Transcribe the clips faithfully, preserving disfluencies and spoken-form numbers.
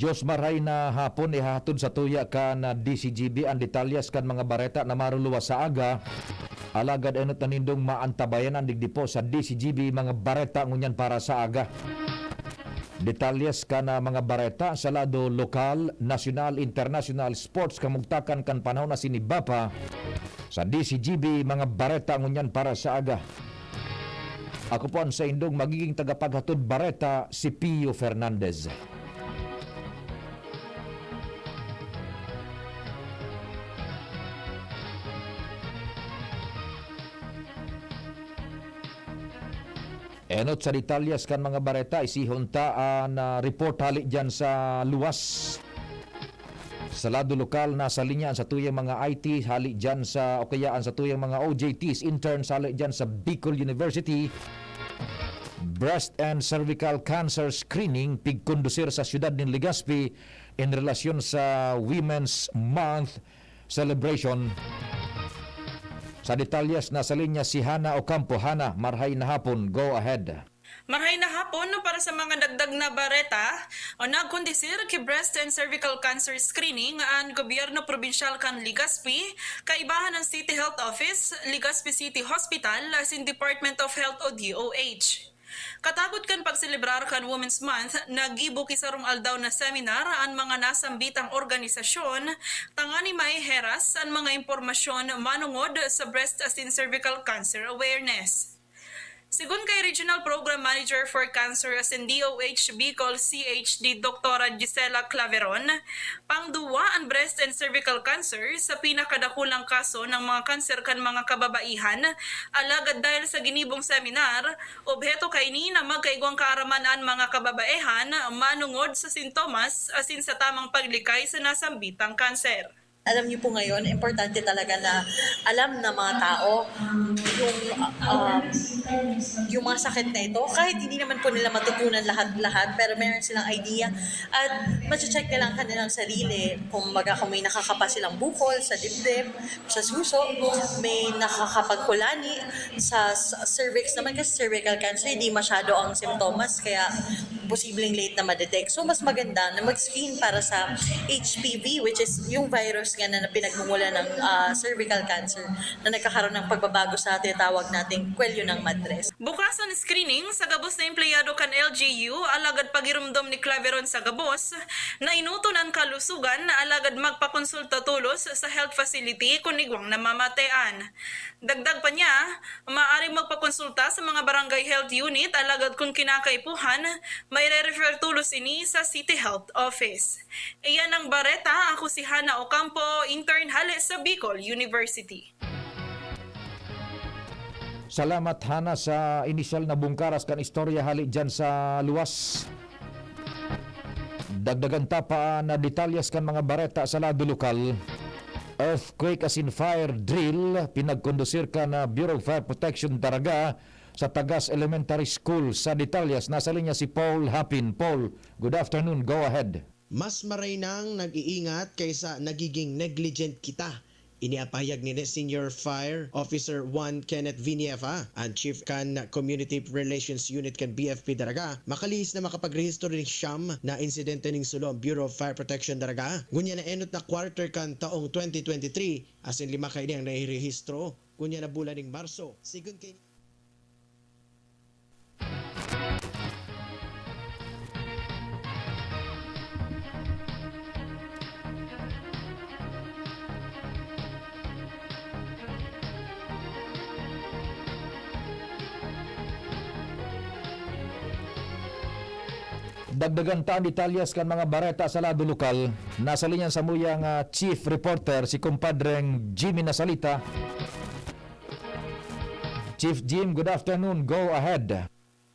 Diyos, marhay na hapon, ihahatod sa tuya kan, ah, D C G B an detalyes kan mga bareta na maruluwas sa aga. Alagad enot na nindong maantabayan an digdi po sa D C G B mga bareta ngunyan para sa aga. Detalyes kan, ah, mga bareta sa lado lokal, nasyonal, internasyonal, sports, kamugtakan kan panahon asin iba pa sa D C G B mga bareta ngunyan para sa aga. Ako po an saindong magiging tagapaghatod bareta, si Pio Fernandez. Enot sa detalyes kan mga bareta, isihon ta an, ah, report hali diyan sa luwas. Sa lado lokal, nasa linya an satuyang mga I T hali diyan sa, o kaya an satuyang mga O J Ts, interns hali diyan sa Bicol University. Breast and cervical cancer screening pigkondusir sa siyudad nin Legazpi in relasyon sa Women's Month celebration. Sa detalyes, nasa linya si Hana Ocampo. Hana, marhay na hapon. Go ahead. Marhay na hapon. Para sa mga dagdag na bareta, o nagkondisir ki breast and cervical cancer screening an gobyerno probinsyal kan Legazpi, kaibahan an City Health Office, Legazpi City Hospital, asin Department of Health o D O H. Katapot kan pagselebrar kan Women's Month, naggibo ki sarong aldaw na seminar an mga nasambitang organisasyon tanganing maiheras an mga impormasyon manongod sa breast asin cervical cancer awareness. Sigon kay Regional Program Manager for Cancer asin D O H Bicol C H D Doktora Gisela Claveron, pangduwa an breast and cervical cancer sa pinakadakulang kaso ng mga kanser kan mga kababaihan. Alagad dahil sa ginibong seminar, obheto kaini na magkaigwang kaaraman an mga kababaihan manongod sa sintomas asin sa tamang paglikay sa nasambitang kanser. Alam niyo po ngayon, importante talaga na alam ng mga tao yung, ah, yung mga sakit na ito. Kahit hindi naman po nila matutunan lahat-lahat, pero meron silang idea at mache-check nila ang kanilang sarili. Kumbaga, kung may nakakapa silang bukol sa dibdib, sa suso, may nakakapagkulani sa s-, cervix naman, kasi cervical cancer, hindi masyado ang simptomas, kaya posibleng late na ma-detect. So, mas maganda na mag-screen para sa H P V, which is yung virus nga na pinagmumula ng, ah, cervical cancer na nagkakaroon ng pagbabago sa tinatawag nating kwelyo ng matres. Bukas an screening sa gabos na empleyado kan L G U, alagad pagiromdom ni Claveron sa gabos, na inuton an kalusugan, alagad magpakonsulta tolos sa health facility kun igwang namamatean. Dagdag pa niya, maaaring magpakonsulta sa mga barangay health unit, alagad kun kinakaipuhan, maire-refer tolos ini sa City Health Office. Iyan ang bareta. Ako si Hana Ocampo, intern hale sa Bicol University. Salamat, Hana, sa inisyal na bungkaras kan istorya hale diyan sa luwas. Dagdagan ta pa an detalyes kan mga bareta sa lado lokal. Earthquake asin fire drill pinagkondusir kan Bureau of Fire Protection Daraga sa Tagas Elementary School. Sa detalyes, nasa linya si Paul Hapin. Paul, good afternoon. Go ahead. Mas maray nang nag-iingat kaysa nagiging negligent kita. Ini an pahayag ni Senior Fire Officer one Kenneth Vinieva, an Chief kan Community Relations Unit kan B F P Daraga, makalihis na makapagrehistro nin siyam na insidente nin sulo an Bureau of Fire Protection Daraga. Ngunyan na enot na quarter kan taong twenty twenty-three, asin lima kaini an nairehistro ngunyan na bulan nin Marso. Sigon kay Dagdagan ta an detalyes kan mga bareta sa lado lokal. Nasa linya samuyang, ah, chief reporter, si kumpadreng Jimmy Nasalita. Chief Jim, good afternoon. Go ahead.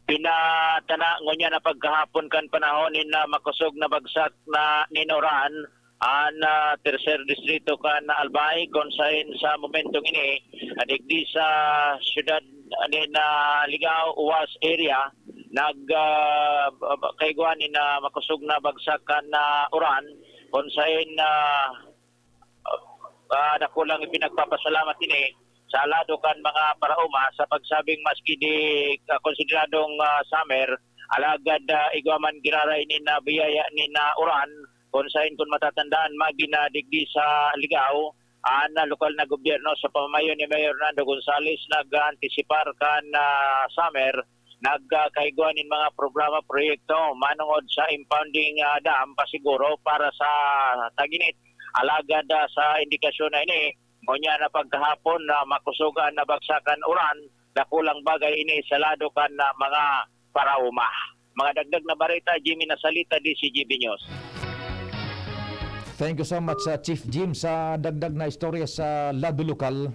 Pinatana ngunyan na pagkahapon kan panahon nin, ah, makosog na bagsak na nin uran an, ah, tercer distrito kan Albay, kun saen sa momentong ini, ah, digdi sa siyudad nin, ah, Ligao, Uwas area, nag, ah, kaigwa nin, ah, makosog na bagsak kan, ah, uran, kun saen, ah, ah, dakulang ipinagpapasalamat ini sa lado kan mga paraoma sa pagsabing maski di, ah, konsideradong, ah, summer, Alagad, ah, igwa man giraray nin, ah, biyaya nin, ah, uran, kun saen kun matatandaan, magin na digdi sa Ligao, an, ah, lokal na gobyerno sa pamamayo ni Mayor Nando Gonzales nag-aantisipar kan, ah, summer, nagkakaigwa nin mga programa, proyekto manongod sa impounding, ah, dam pasiguro para sa tag-init. Alagad, ah, sa indikasyon na ini, ngunyan na pagkahapon na makusog an nabagsakan uran, dakulang bagay ini sa lado kan, ah, mga paraoma. Mga dagdag na bareta, Jimmy Nasalita, D C G B News. Thank you so much, ah, Chief Jim, sa dagdag na istorya sa lado lokal.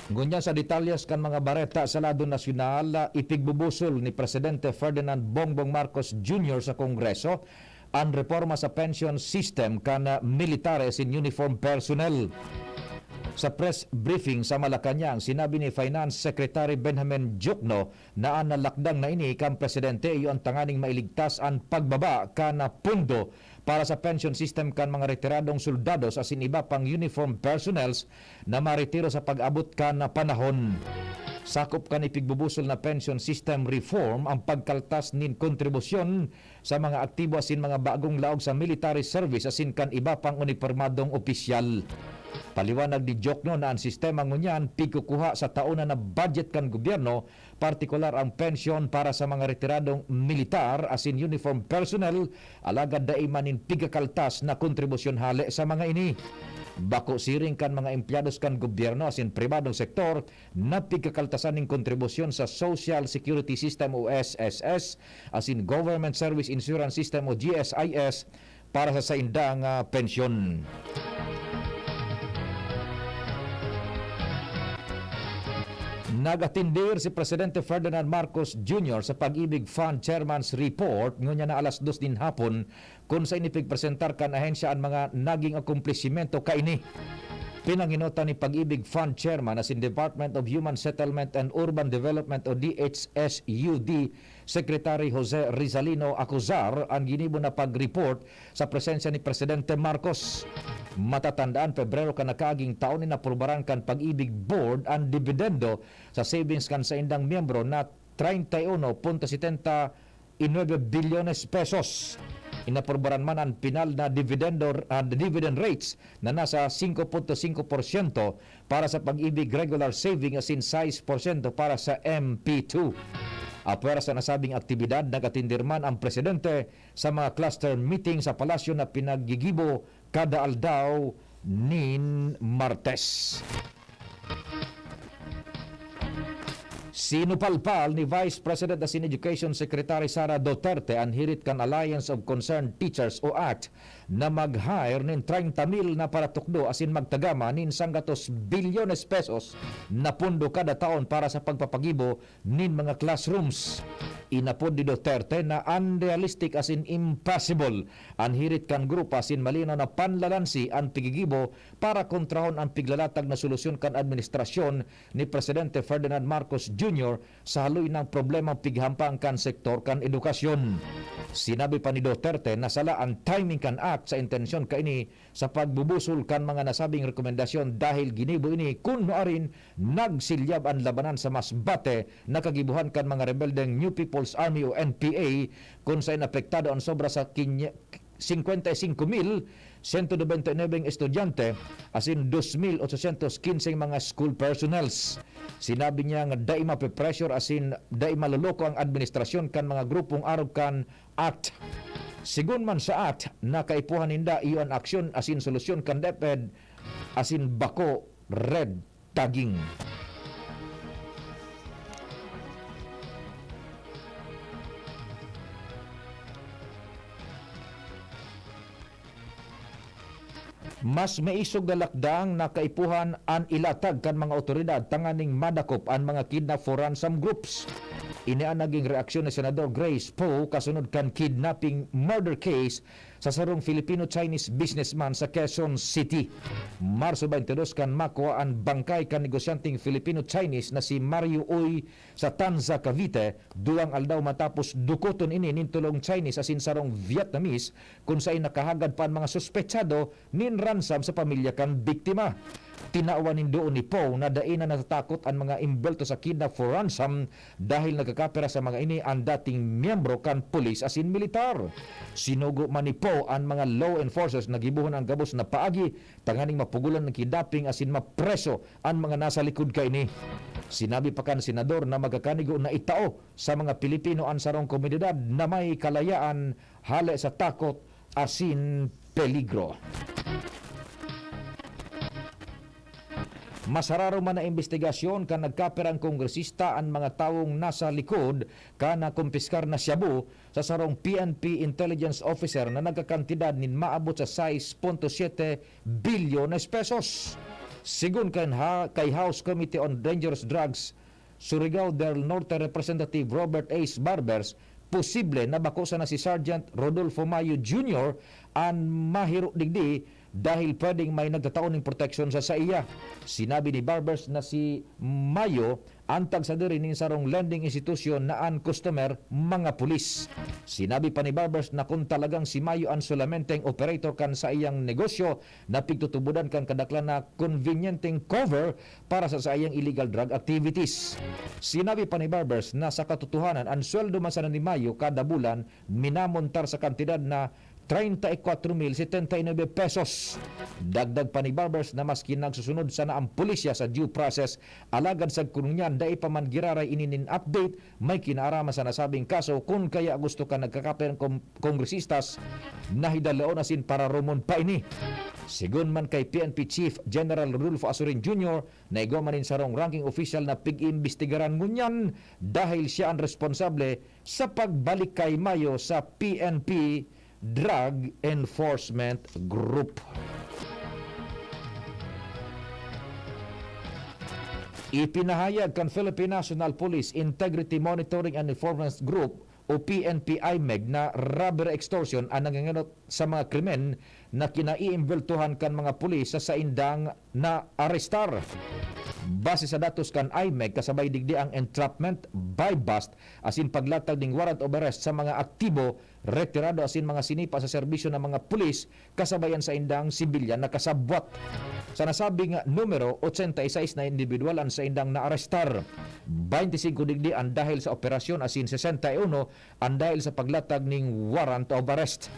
Ngunyan sa detalyes kan mga bareta sa lado nasyonal, ah, ipigbubusol ni Presidente Ferdinand Bongbong Marcos Junior sa Kongreso an reporma sa pension system kan, ah, militares in uniform personnel. Sa press briefing sa Malacañang, sinabi ni Finance Secretary Benjamin Diokno na an lakdang na ini kan presidente iyo an tanganing mailigtas an pagbaba kan, ah, pondo para sa pension system kan mga retiradong soldados asin iba pang uniform personnels na maretiro sa pag-abot kan, ah, panahon. Sakop kan ipigbubusol na pension system reform ang pagkaltas nin kontribusyon sa mga aktibo asin mga bagong laog sa military service asin kan iba pang unipormadong opisyal. Paliwanag ni Diokno na an sistema ngunyan pigkukuha sa taon na budget kan gobyerno, partikular ang pensyon para sa mga retiradong militar asin uniform personnel, alagad dai man nin pigkakaltas na kontribusyon hale sa mga ini. Bako siring kan mga empleyados kan gobyerno asin pribadong sektor, na pigkakaltasan nin kontribusyon sa Social Security System o S S S asin Government Service Insurance System o G S I S para sa saindang, ah, pensyon. Nag-atindir si Presidente Ferdinand Marcos Junior sa Pag-ibig Fund Chairman's Report ngunyan na alas dos nin hapon, kun saen ipigpresentar kan ahensya an mga naging akomplisimentu kaini. Pinangenotan ni Pag-ibig Fund Chairman asin Department of Human Settlement and Urban Development o D H S U D Secretary Jose Rizalino Acuzar an ginibo na pag-report sa presensya ni Presidente Marcos. Matatandaan, Pebrero kan nakaaging taon, inaprubaran kan Pag-ibig Board an dibidendo sa savings kan saindang miyembro na treinta y uno punto setenta y nueve bilyones pesos. Inaprubaran man an pinal na dividendo, ah, dividend rates na nasa singko punto singko porsyento para sa Pag-ibig regular saving asin sais porsyento para sa M P two. Apwera sa nasabing aktibidad, nag-atindir man ang presidente sa mga cluster meeting sa palasyo na pinaggigibo kada aldaw nin Martes. Sinupalpal ni Vice President asin Education Secretary Sara Duterte an hirit kan Alliance of Concerned Teachers o act na mag-hire nin treinta mil na paratukdo asin magtagama nin sanggatos bilyones pesos na pondo kada taon para sa pagpapagibo nin mga classrooms. Inapod ni Duterte na unrealistic asin impossible an hirit kan grupo asin malinaw na panlalansi an pigigibo para kontrahon an piglalatag na solusyon kan administrasyon ni Presidente Ferdinand Marcos Junior sa haloy nang problemang pighampang kan sektor kan edukasyon. Sinabi pa ni Duterte na sala an timing kan act sa intensyon kaini sa pagbubusol kan mga nasabing rekomendasyon dahil ginibo ini kun nuarin nagsilyab an labanan sa mas bate na kagibohan kan mga rebeldeng New People's Army o N P A, kun saen apektado an sobra sa kinya-, singkwenta y singko mil sento nobenta y nuebe estudyante asin dos mil ochocientos quince mga school personnels. Sinabi niya nga dai mape-pressure asin dai maloloko ang administrasyon kan mga grupong arog kan act. Sigon man sa act, nakaipuhan ninda iyo an aksyon asin solusyon kan DepEd asin bako red tagging. Mas maisog na lakdang na kaipuhan an ilatag kan mga awtoridad tanganing madakop an mga kidnap for ransom groups. Ini an naging reaksyon ni Senador Grace Poe kasunod kan kidnapping murder case sa sarong Filipino-Chinese businessman sa Quezon City. Marso twenty-two kan makua an bangkay kan negosyanteng Filipino-Chinese na si Mario Uy sa Tanza, Cavite, duwang aldaw matapos dukoton ini nin tolong Chinese asin sarong Vietnamese, kun saen nakahagad pa an mga suspetsado nin ransom sa pamilya kan biktima. Tinawan nin duon ni Poe na dai na natatakot an mga embwelto sa kidnap for ransom dahil nagkakapira sa mga ini an dating miyembro kan pulis asin militar. Sinugo man ni Poe an mga law enforcers na gibohon an gabos na paagi tanganing mapugolan an kidnapping asin mapreso an mga nasa likod kaini. Sinabi pa kan senador na magkakanigo na itao sa mga Pilipino an sarong komunidad na may kalayaan hale sa takot asin peligro. Masararom man na imbestigasyon kan nagkapirang kongresista an mga tawong nasa likod kan nakumpiskar na shabu sa sarong P N P intelligence officer na nagkakantidad nin maabot sa sais punto siyete bilyones pesos. Sigon kan ha-, kay House Committee on Dangerous Drugs, Surigao del Norte Representative Robert Ace Barbers, posible na bako sana si Sergeant Rodolfo Mayo Junior an mahiro digdi dahil pwedeng may nagtatao nin proteksyon sa saiya. Sinabi ni Barbers na si Mayo an tagsadiri nin sarong lending institusyon na an customer, mga pulis. Sinabi pa ni Barbers na kun talagang si Mayo an solamenteng operator kan saiyang negosyo na pigtutubodan kan kadaklan na konbinyenteng cover para sa saiyang illegal drug activities. Sinabi pa ni Barbers na sa katotohanan, an sweldo man sana ni Mayo kada bulan minamontar sa kantidad na treinta y cuatro mil setenta y nueve pesos. Dagdag pa ni Barbers na maski nagsusunod sana ang pulisya sa due process, alagad sagkod ngunyan dai pa man giraray ini nin update, may kinaaraman sa nasabing kaso, kun kaya gusto kan nagkakapirang kom-, kongresistas na hidalaon asin pararomon pa ini. Sigon man kay P N P Chief General Rodolfo Azurin Junior, na igwa man nin sarong ranking official na pig-iimbestigaran ngunyan dahil siya an responsable sa pagbalik kay Mayo sa P N P Drug Enforcement Group. Ipinahayag kan Philippine National Police Integrity Monitoring and Enforcement Group o P N P I M E G na robbery extortion an nangangenot sa mga krimen na kinaiimbweltohan kan mga pulis sa saindang naarestar. Base sa datos kan I M E G, kasabay digdi ang entrapment, buy-bust, asin paglatag nin warrant of arrest sa mga aktibo, retirado asin mga sinipa sa serbisyo ng mga pulis, kasabay an saindang sibilyan na kasabwat. Sa nasabing numero, ochenta y seis na indibidwal an saindang naarestar. Baynte singko digdi an dahil sa operasyon asin sesenta y uno an dahil sa paglatag ning warrant of arrest.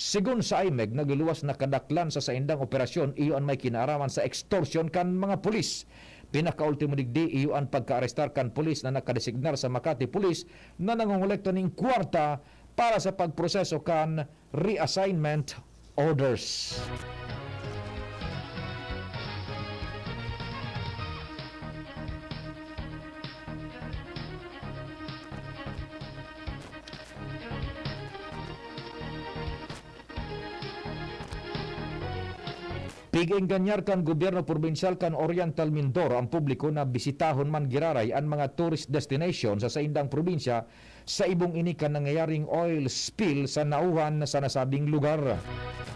Sigon sa I M E G, nagluluwas na kadaklan sa saindang operasyon iyo an may kinaaraman sa extortion kan mga pulis. Pinakaultimo digdi, iyo an pagkaarestar kan pulis na nakadesignar sa Makati Police na nangongolekta ning kwarta para sa pagproseso kan reassignment orders. Pig-engganyar kan gobyerno probinsyal kan Oriental Mindoro ang publiko na bisitahon man giraray an mga tourist destination sa saindang probinsya sa ibong ini kan nangyayaring oil spill sa nauhan sa nasabing lugar.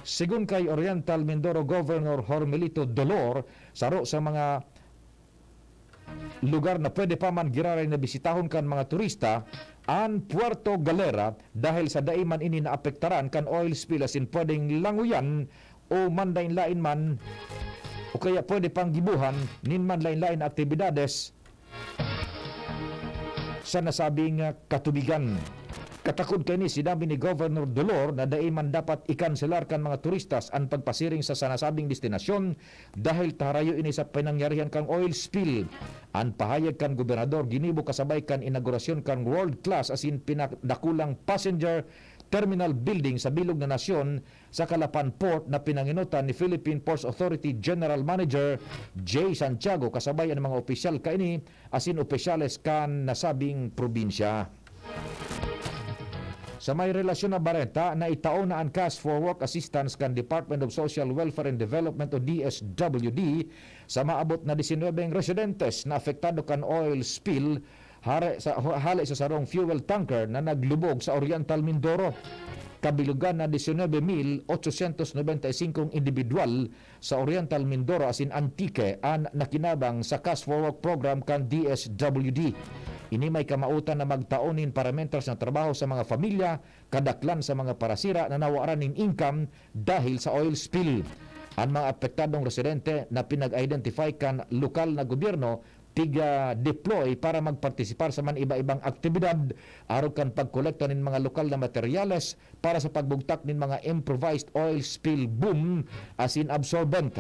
Sigon kay Oriental Mindoro Governor Jormelito Dolor, saro sa mga lugar na pwede pa man giraray na bisitahon kan mga turista, an Puerto Galera, dahil sa dai man ini naapektaran kan oil spill asin pwedeng langoyan o manlain-lain man o kaya pwede pang gibohan nin manlain-lain na aktibidades sa nasabing, ah, katubigan. Katakod kaini, sinabi ni Governor Dolor na dai man dapat ikanselar kan mga turistas an pagpasiring sa, sa nasabing destinasyon dahil ta harayo ini sa pinangyarihan kan oil spill. An pahayag kan gobernador ginibo kasabay kan inaugurasyon kan world-class asin pinakadakulang passenger terminal building sa bilog na nasyon sa Calapan Port na pinangenotan ni Philippine Ports Authority General Manager Jay Santiago kasabay an mga opisyal kaini asin opisyales kan nasabing probinsya. Sa may relasyon na bareta, naitao na an Cash for Work Assistance kan Department of Social Welfare and Development o D S W D sa maabot na disinwebeng residentes na apektado kan oil spill hare sa, hale sa sarong fuel tanker na naglubog sa Oriental Mindoro. Kabilugan na diecinuebe mil ochocientos noventa y cinco individual sa Oriental Mindoro asin Antique an nakinabang sa Cash for Work program kan D S W D. Ini may kamautan na magtao nin parameters na trabaho sa mga pamilya, kadaklan sa mga parasira na nawaran nin income dahil sa oil spill. An mga apektadong residente na pinag-identify kan lokal na gobyerno piga-deploy para magpartisipar sa man iba-ibang aktibidad arog kan pagkolekta nin mga lokal na materyales para sa pagbugtak nin mga improvised oil spill boom asin absorbent,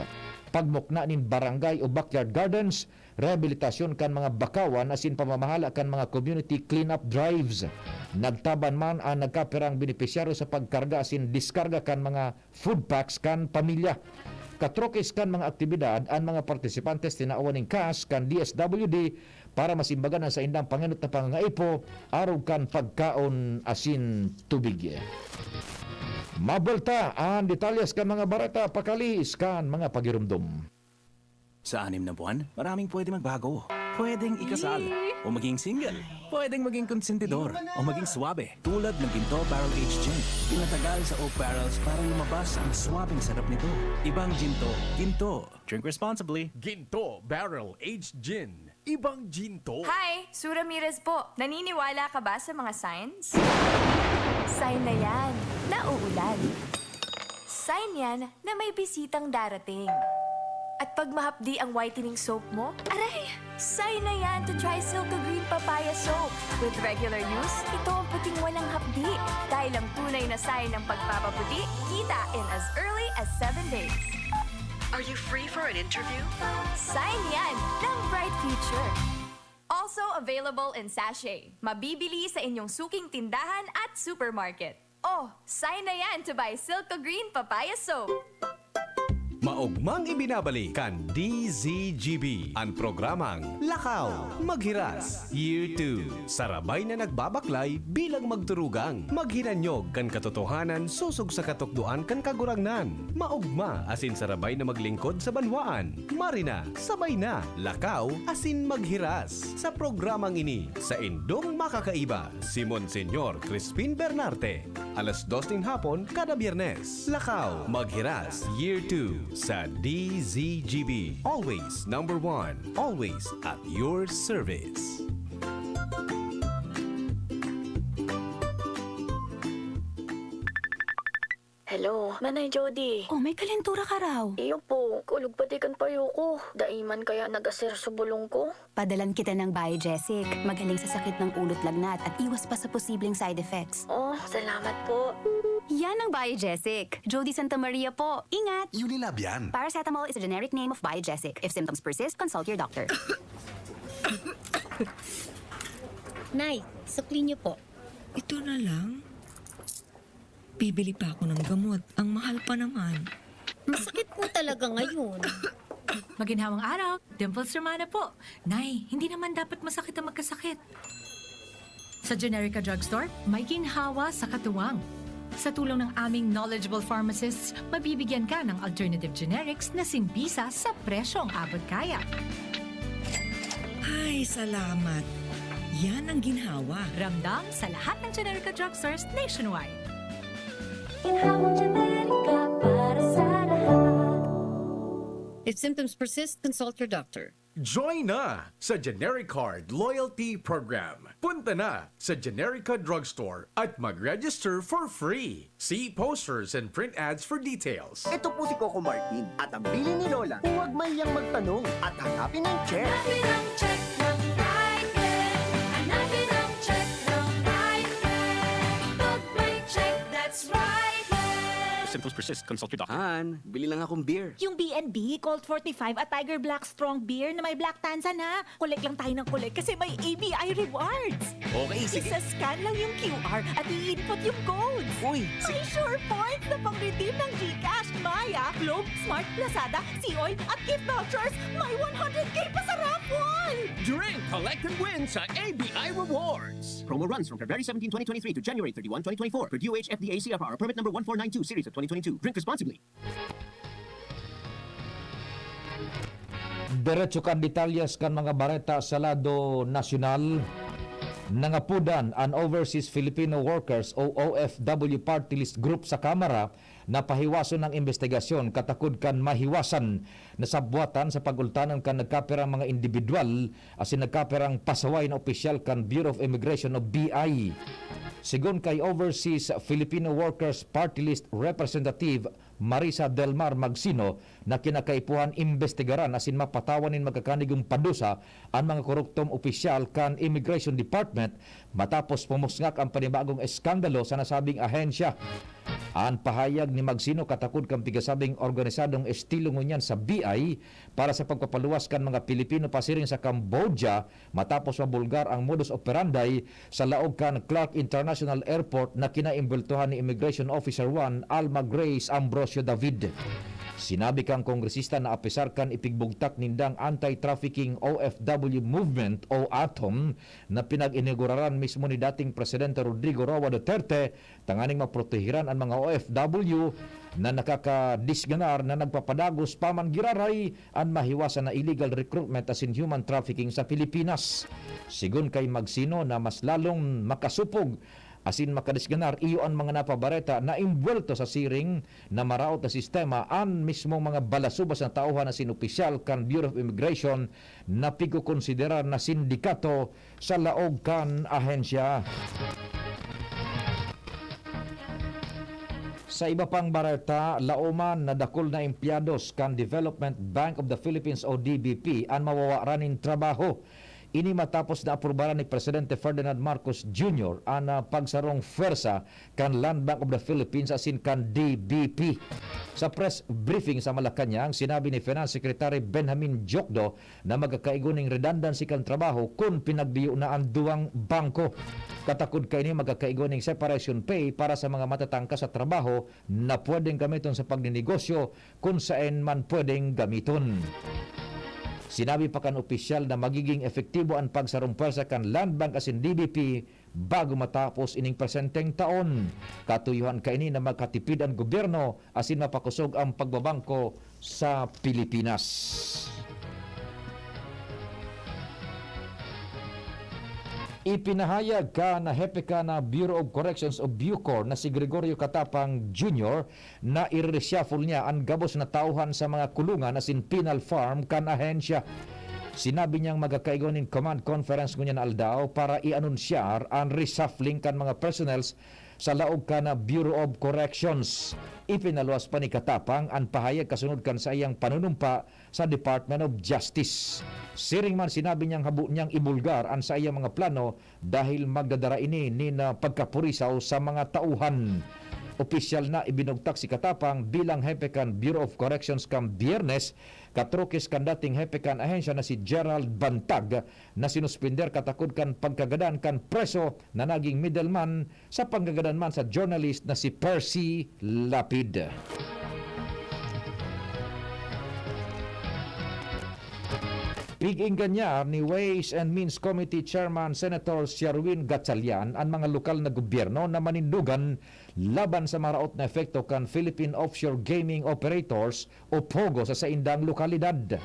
pagmukna nin barangay o backyard gardens, rehabilitasyon kan mga bakawan asin pamamahala kan mga community cleanup drives. Nagtaban man an nagkapirang benepisyaryo sa pagkarga asin diskarga kan mga food packs kan pamilya. Katrokis kan mga aktibidad, an mga partisipantes tinawan nin cash kan D S W D para masimbagan an saindang pangenot na pangangaipo arog kan pagkaon asin tubig. Mabulta an detalyes kan mga bareta pakalihis kan mga pagirumdom. Sa anim na buwan, maraming pwede magbago. Pwedeng ikasal, o maging single. Pwedeng maging konsentidor, o maging swabe, tulad ng Ginto Barrel Aged Gin. Pinatagal sa oak barrels para lumabas ang swabeng sarap nito. Ibang Ginto, Ginto. Drink responsibly. Ginto Barrel Aged Gin. Ibang Ginto. Hi! Sue Ramirez po. Naniniwala ka ba sa mga signs? Sign na yan na uulan. Sign yan na may bisitang darating. At pag mahapdi ang whitening soap mo, aray! Sign na yan to try Silka Green Papaya Soap. With regular use, ito ang puting walang hapdi. Dahil ang tunay na sign ng pagpapaputi, kita in as early as seven days. Are you free for an interview? Sign yan ng bright future. Also available in sachet. Mabibili sa inyong suking tindahan at supermarket. Oh, sign na yan to buy Silka Green Papaya Soap. Maogmang ibinabalik kan D Z G B an programang Lakaw, Maghiras, Year two. Sarabay na nagbabaklay bilang magturugang, maghinanyog kan katotohanan sosog sa katukdoan kan Kagurangnan. Maogma asin sarabay na maglingkod sa banwaan. Marina, sabay na, lakaw asin maghiras. Sa programang ini, saindong makakaiba, si Monseñor Crispin Bernarte. Alas dos nin hapon kada Biyernes. Lakaw, Maghiras, Year two sa D Z G B. Always number one. Always at your service. Hello, Manay Jody. Oh, may kalentura ka raw. Iyo po, kulog pati kan payo ko. Dai man kaya nag-aser sa bulong ko. Padalan kita ng Biogesic. Magaling sa sakit ng ulo't lagnat at iwas pa sa posibleng side effects. Oh, salamat po. Yan ang Biogesic. Jody Santa Maria po. Ingat! Unilab yan. Paracetamol is a generic name of Biogesic. If symptoms persist, consult your doctor. Nay, sukli niyo po. Ito na lang? Bibili pa ako ng gamot. Ang mahal pa naman. Masakit po talaga ngayon. Maginhawang araw, Dimples Romana po. Nay, hindi naman dapat masakit ang magkasakit. Sa Generica Drugstore, may ginhawa sa katuwang. Sa tulong ng aming knowledgeable pharmacists, mabibigyan ka ng alternative generics na simbisa sa presyong abot kaya. Ay, salamat. Yan ang ginhawa. Ramdam sa lahat ng Generica Drugstores nationwide. Ginhawang Generica para sa lahat. If symptoms persist, consult your doctor. Join na sa Generic Card Loyalty Program. Punta na sa Generica Drugstore at mag-register for free. See posters and print ads for details. Ito po si Coco Martin at ang bilin ni Lola. Huwag mahiyang magtanong at hanapin ang check. Hanapin ang check ng Rightmate. Hanapin ang check ng Rightmate. Pag may check, that's Rightmate. If symptoms persist, consult your doctor. Han, bili lang akong beer. Yung B N B Colt forty-five at Tiger Black Strong Beer na may Black Tanzan, ha? Collect lang tayo ng collect kasi may A B I rewards. Okay, sige. Isa-scan lang yung Q R at i-input yung codes. Uy, May sure points na pang-redeem ng GCash, Maya, Globe, Smart, Lazada, Seaoil at gift vouchers. May one hundred K pa sa raffle! Drink, collect, and win sa A B I Rewards. Promo runs from February seventeen, twenty twenty-three to January thirty-one, twenty twenty-four, per D O H F D A C F R permit number one four nine two series of twenty twenty-two. Drink responsibly. Diretso kan detalyes kan mga bareta sa lado nasyonal. Nangapodan an Overseas Filipino Workers o O F W Party List Group sa Kamara na pahiwason ang imbestigasyon katakod kan mahiwasan na sabwatan sa pagultanan kan nagkapirang mga indibidwal asin nagkapirang pasaway na opisyal kan Bureau of Immigration o B I. Sigon kay Overseas Filipino Workers Party List Representative Marisa Del Mar Magsino na kinakaipuhan imbestigaran asin mapatawan nin magkakanigong padusa an mga koruptong opisyal kan Immigration Department matapos pumusngak ang panibagong eskandalo sa nasabing ahensya. An pahayag ni Magsino katakod kan pigasabing organisadong estilo ngunyan sa B I para sa pagpapaluwas kan mga Pilipino pasiring sa Cambodia matapos mabulgar ang modus operandi sa laog kan Clark International Airport na kinaimbweltohan ni Immigration Officer one Alma Grace Ambrosio David. Sinabi kan kongresista na apisar kan ipigbugtak nindang anti-trafficking O F W movement o atom na pinag-iniguraran mismo ni dating Presidente Rodrigo Roa Duterte tanganing maprotehiran an mga O F W na nakakadisganar na nagpapadagos pa man giraray an mahiwasan na illegal recruitment asin human trafficking sa Pilipinas. Sigon kay Magsino na mas lalong makasupog asin makadisganar iyo an mga napabareta na imbwelto sa siring na maraot na sistema an mismong mga balasubas na tauhan asin opisyal kan Bureau of Immigration na pigkokonsiderar na sindikato sa laog kan ahensya. Sa iba pang bareta, laoman na dakul na empleyados kan Development Bank of the Philippines o D B P an mawawaran nin trabaho. Ini matapos na aprubaran ni Presidente Ferdinand Marcos Junior an, ah, pagsarong pwersa kan Land Bank of the Philippines asin kan D B P. Sa press briefing sa Malacañang, sinabi ni Finance Secretary Benjamin Jokdo na magkakaigo ning redundancy kan trabaho kun pinagbiyo na an duwang bangko. Katakod kaini, magkakaigo ning separation pay para sa mga matatangka sa trabaho na pwedeng gamiton sa pagninegosyo kun saen man pwedeng gamiton. Sinabi pa kan opisyal na magiging epektibo an pagsarong pwersa kan Land Bank asin D B P bago matapos ining presenteng taon. Katuyohan kaini na magkatipid an gobyerno asin mapakosog ang pagbabangko sa Pilipinas. Ipinahayag kan hepe kan Bureau of Corrections o BUCOR na si Gregorio Catapang Junior na ire-reshuffle niya an gabos na tauhan sa mga kulungan asin penal farm kan ahensya. Sinabi niyang magkakaigo nin command conference ngunyan na aldaw para i-anunsyar an reshuffling kan mga personnels sa laog kan Bureau of Corrections. Ipinaluwas pa ni Catapang an pahayag kasunod kan saiyang panunumpa sa Department of Justice. Siring man, sinabi niyang habo niyang ibulgar an saiyang mga plano dahil magdadara ini nin, ah, pagkapurisaw sa mga tauhan. Opisyal na ibinugtak si Catapang bilang hepe kan Bureau of Corrections kan Biyernes, katrukis kan dating hepe kan ahensya na si Gerald Bantag, na sinuspender katakod kan pagkagadan kan preso na naging middleman sa pagkagadan man sa journalist na si Percy Lapid. Pig-ingganyar ni Ways and Means Committee Chairman Senator Sherwin Gatchalian an mga lokal na gobyerno na manindogan laban sa maraot na epekto kan Philippine Offshore Gaming Operators o POGO sa saindang lokalidad.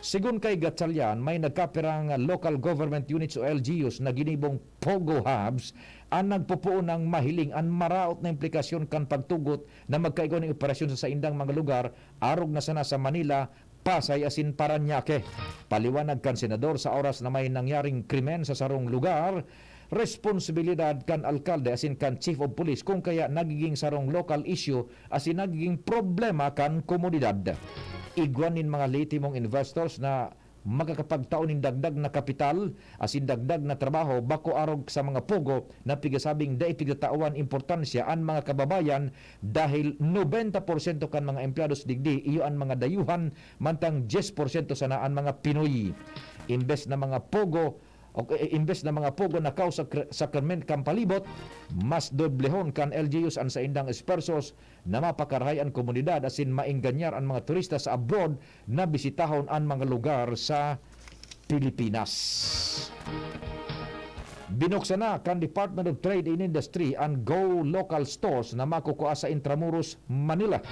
Sigon kay Gatchalian, may nagkapirang local government units o L G Us na ginibong POGO hubs an nagpopoon nang mahiling an maraot na implikasyon kan pagtugot na magkaigo nin operasyon sa saindang mga lugar, arog na sana sa Manila, Pasay asin Parañaque. Paliwanag kan senador, sa oras na may nangyaring krimen sa sarong lugar, responsibilidad kan alkalde asin kan chief of police, kun kaya nagiging sarong local issue asin nagiging problema kan komunidad. Igwa nin mga lehitimong investors na makakapagtao nin dagdag na kapital asin dagdag na trabaho bako arog sa mga POGO na pigasabing dai pigtatawan importansya an mga kababayan, dahil nobenta porsyento kan mga empleyados digdi iyo an mga dayuhan, mantang dyes porsyento sana an mga Pinoy. Imbes na mga POGO, o, eh, imbes na mga POGO na kao sa kr-, sa krimen kan palibot, mas doblehon kan L G Us an saindang esfuerzos na mapakarahay an komunidad asin maenganyar an mga turista sa abroad na bisitahon an mga lugar sa Pilipinas. Binuksan na kan Department of Trade and Industry an Go Local Stores na makukua sa Intramuros, Manila.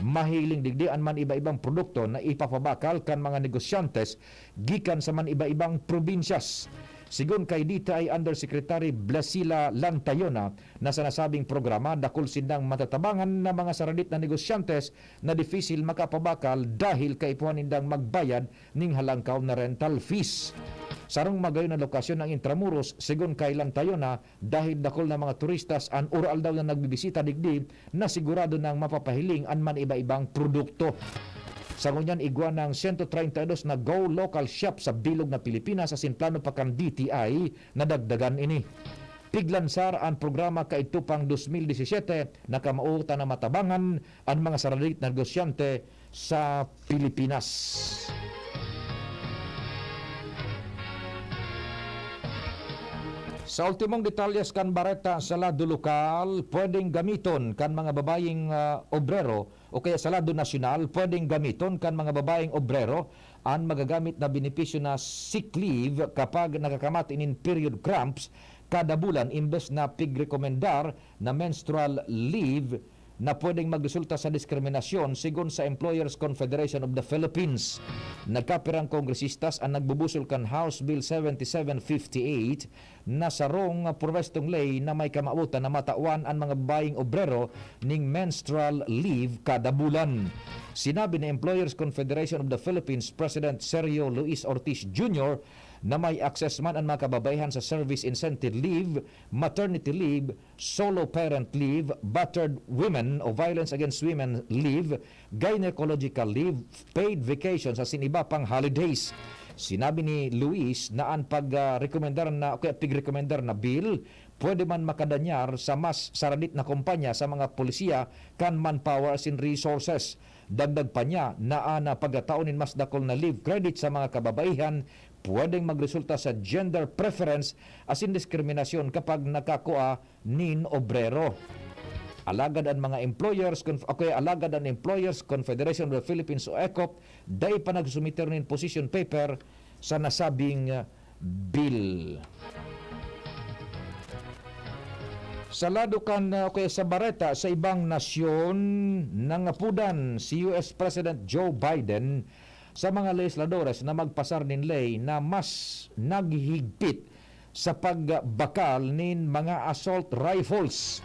Mahiling digdi an man iba-ibang produkto na ipapabakal kan mga negosyantes gikan sa man iba-ibang probinsyas. Sigon kay D T I Undersecretary Blasila Lantayona, na sa nasabing programa, dakul sindang matatabangan na mga saradit na negosyantes na difisil makapabakal dahil kaipuhan nindang magbayad ning halangkaw na rental fees. Sarong magayon na lokasyon ang Intramuros, sigon kay Lantayona, dahil dakul na mga turistas an ura-aldaw na nagbibisita digdi na sigurado nang mapapahiling an man iba-ibang produkto. Sa ngunyan, igwa ng sento treinta y dos na Go Local Shop sa bilog na Pilipinas asin plano pa kan D T I na dagdagan ini. Piglansar an programa kaidto pang dos mil disisiete na kamao ta na matabangan an mga saradit na negosyante sa Pilipinas. Sa ultimong detalyes kan bareta sa lado lokal, pwedeng gamiton kan mga babayeng, ah, obrero o kaya sa lado nasyonal, pwedeng gamiton kan mga babayeng obrero an magagamit na benepisyo na sick leave kapag nakakamati nin period cramps kada bulan imbes na pigrekomendar na menstrual leave na pwedeng magresulta sa diskriminasyon, sigon sa Employers Confederation of the Philippines. Nagkapirang kongresistas an nagbubusol kan House Bill seventy-seven fifty-eight na sarong purwestong ley na may kamawotan na matawan an mga babayeng obrero ning menstrual leave kada bulan. Sinabi ni Employers Confederation of the Philippines President Sergio Luis Ortiz Junior na may access man an mga kababaihan sa service incentive leave, maternity leave, solo parent leave, battered women o violence against women leave, gynecological leave, paid vacations asin iba pang holidays. Sinabi ni Luis na an pag, ah, rekomendar na o kaya pigrekomendar na bill pwede man makadanyar sa mas saradit na kompanya sa mga polisiya kan manpower asin resources. Dagdag pa niya na an, ah, pagkatao nin mas dakul na leave credit sa mga kababaihan pwedeng magresulta sa gender preference asin diskriminasyon kapag nakakua nin obrero. Alagad an mga employers, conf-, okay, alagad an Employers Confederation of the Philippines o ECOP dai pa nagsumiter nin position paper sa nasabing, ah, bill. Sa lado kan, ah, okay, sa bareta, sa ibang nasyon, nangapudan si U S President Joe Biden sa mga legisladores na magpasar nin ley na mas naghihigpit sa pagbakal nin mga assault rifles.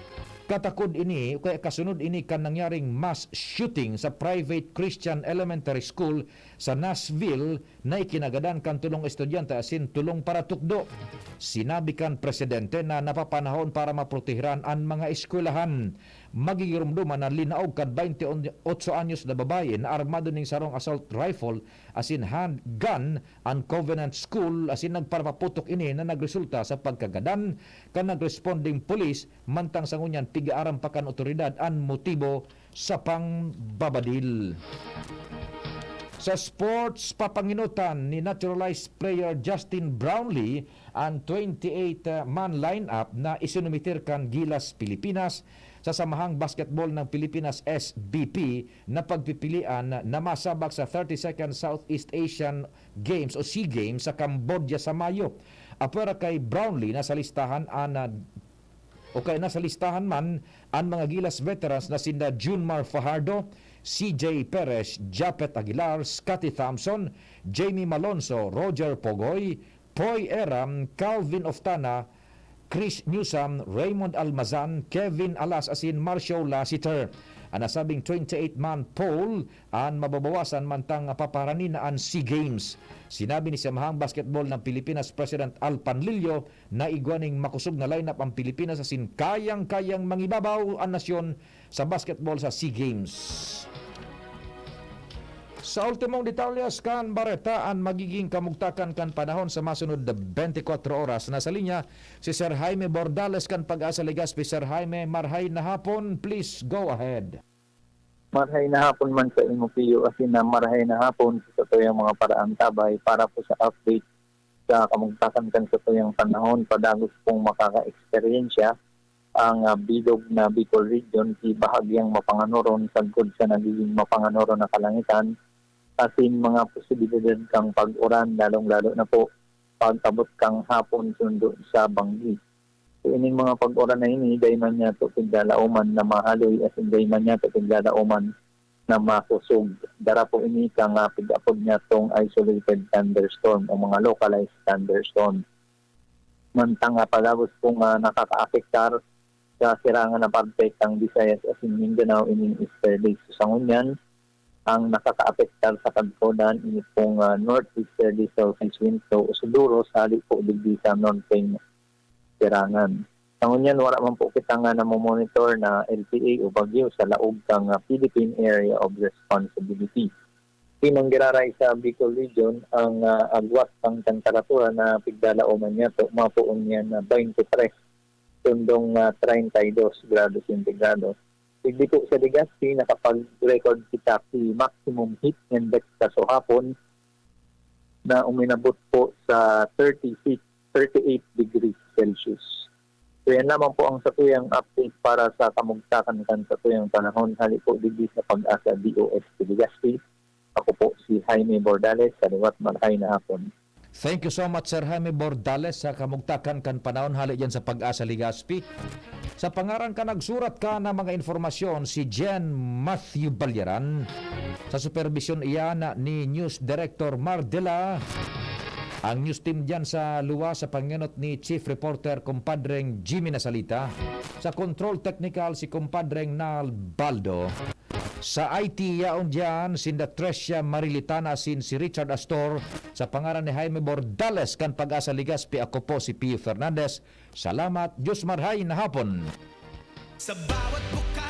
Katakod ini, o kaya kasunod ini kan nangyaring mass shooting sa private Christian elementary school sa Nashville na ikinagadan kan tolong estudyante asin tolong paratukdo. Sinabi kan presidente na napapanahon para maprotehiran an mga eskwelahan. Magigiromdoman na linaog kan baynte otso anyos na babae na armado ning sarong assault rifle asin handgun an Covenant School asin nagparapaputok ini na nagresulta sa pagkagadan kan nagresponding pulis, mantang sa ngunyan pig-aaram pa kan otoridad an motibo sa pangbabadil. Sa sports, papangenotan ni naturalized player Justin Brownlee an twenty-eight man lineup na isinumitir kan Gilas Pilipinas sa Samahang Basketball ng Pilipinas, S B P, na pagpipilian na masabak sa thirty-second Southeast Asian Games o SEA Games sa Cambodia sa Mayo. Apwera kay Brownlee, nasa listahan an, ah, o kaya nasa listahan man an mga Gilas veterans na sinda Junmar Fajardo, C J Perez, Japet Aguilar, Scottie Thompson, Jamie Malonzo, Roger Pogoy, Poy Eram, Calvin Oftana, Chris Newsome, Raymond Almazan, Kevin Alas asin Marcio Lassiter. An nasabing twenty-eight-man pool an mababawasan mantang papaharani na an SEA Games. Sinabi ni Samahang Basketball ng Pilipinas President Al Panlilio na igwa ning makosog na lineup ang Pilipinas asin kayang-kayang mangibabaw an nasyon sa basketball sa SEA Games. Sa ultimong detalyes kan bareta, an magiging kamugtakan kan panahon sa masunod na twenty-four oras, nasa linya si Sir Jaime Bordales kan Pag-asa Legazpi. Sir Jaime, marhay na hapon. Please go ahead. Marhay na hapon man sa imo, Pio, asin na marhay na hapon sa satuyang mga paraantabay para po sa update sa kamugtakan kan satuyang panahon. Padagos pong makaka-eksperyensya ang, ah, bilog na Bicol Region, ki bahagyang mapanganoron sagkod sa nagiging mapanganoron na kalangitan, asin mga posibilidad kan pag-uran, lalong-lalo na po pag-abot kan hapon sundo sa banggi. So, ining mga pag-uran na ini, dai man niya to piglalauman na mahaloy, asin dai man niya to piglalauman na makosog. Dara po ini kan, ah, pig-apod niya tong isolated thunderstorm o mga localized thunderstorm. Mantang, ah, palabos pong, ah, nakakaapektar sa sirangan na parte kan Visayas asin Mindanao ining easterly. So, sa ngunyan, ang nakakaapektar sa kagpodan, ini pong, ah, northeasterly southeast wind flow o suduro sa hali po digdi sa northern sirangan. Sa ngunyan, wala man po kita nga namomonitor na L P A o bagyo sa laog kan, ah, Philippine Area of Responsibility. Di man giraray sa Bicol Region ang, ah, agwat kan temperatura na pigdalaoman niya to, mapoon niya na twenty-three tundong, ah, treinta y dos grado sentigrado. Digdi po sa Legazpi, nakapag-record kita ki maximum heat index sa suhapon na uminabot po sa thirty-six, thirty-eight degrees Celsius. So, yan lamang po ang sakuyang update para sa kamugtakan kan sakuyang panahon. Hali po digdi sa Pag-asa D O S T Legazpi. Ako po si Jaime Bordales, sa liwat, marhay na hapon. Thank you so much, Sir Jaime Bordales, sa kamugtakan kan panahon hali dyan sa Pag-asa Legazpi. Sa pangaran ka nagsurat ka na mga informasyon, si Jen Matthew Balyaran. Sa supervision iyan ni News Director Mardela. Ang news team dyan sa luwas sa pangenot ni Chief Reporter Kumpadreng Jimmy Nasalita. Sa control technical si Kumpadreng Nal Baldo. Sa I T yaon dyan, sinda Trecia Marilitana asin si Richard Astor. Sa pangaran ni Jaime Bordales kan Pag-asa Legazpi, ako po si Pio Fernandez. Salamat, Diyos marhay na hapon. Sa bawat buka